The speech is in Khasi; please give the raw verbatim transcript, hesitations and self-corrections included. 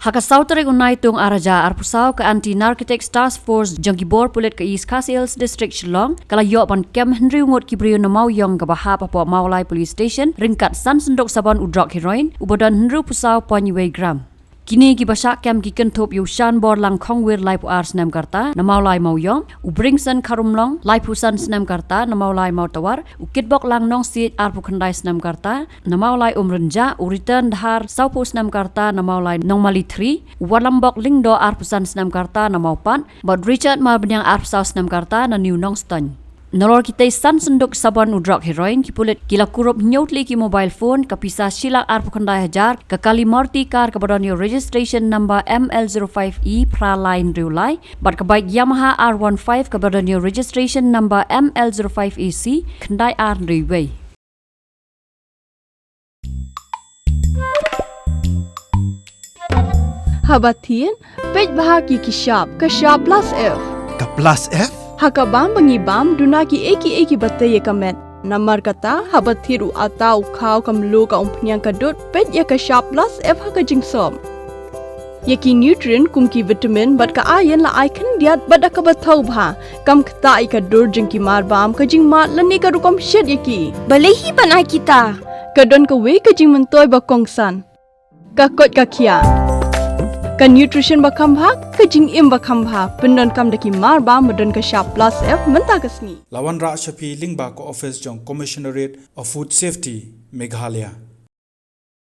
Ha ka saw tarik u Naitung ar hajar arphew saw, ka Anti Narcotics Task Force jong ki bor pulit ka East Khasi Hills District Shillong ka la ïoh ban kem hynriew ngut ki briew na Mawïong kaba hap hapoh Mawlai Police Station ryngkat san synduk sabon u drok heroin uba don hynriewphew saw point wei gram. Kine kiba shah kem ki kynthup ïa u Shanborlang Khongwir laiphew ar snem ka rta na Mawlai Mawïong, u Bringson Kharumlong laiphew san snem ka rta na Mawlai Mawtawar, u Kitboklang Nongsiej arphew khyndai snem ka rta na Mawlai Umrynjah, u Return Dhar sawphew snem ka rta na Mawlai Nongmali three, u Warlambok Lyngdoh arphew san snem ka rta na Mawpat, bad Richard Marbaniang arphew saw snem ka rta na New Nongstoiñ. Nalor kitei san synduk sabon u drok heroin, ki pulit ki la kurup hynñiew tylli ki mobile phone, ka pisa shi lak arphew khyndai hajar, ka kali Maruti car kaba don ïa u registration number M L zero five E phra lai hynriew lai, bad ka bike Yamaha R one five kaba don ïa u registration number M L zero five A C khyndai ar hynriew wei. Haba thied, peit bha ki ki shap, ka shap plus F. Ka plus F? Ha ka bam ba ngi bam, duna ki ei ki ei kiba tei ïa ka met. Namar kata, haba thied u atta, u khaw, ka mluh, ka umphniang, ka dud, peit ïa ka shap plus F ha ka jingsop. Ïa ki nutrient kum ki vitamin bad ka iron la ai khyndiat bad da kaba thaw bha. Kam ktah ïa ka dur jong ki mar bam, ka jingmad lane ka rukom shet ïa ki. Balei hi ban ai kita? Ka don kawei ka jingmyntoi ba kongsan. Ka koit ka khiah. Ka nutrition ba kham bha, ka jingim ba kham bha. Pyndonkam da ki mar bam ba don ka shap plus F mynta ka sngi. La wanrah sha phi lyngba ka office jong Commissionerate of Food Safety, Meghalaya.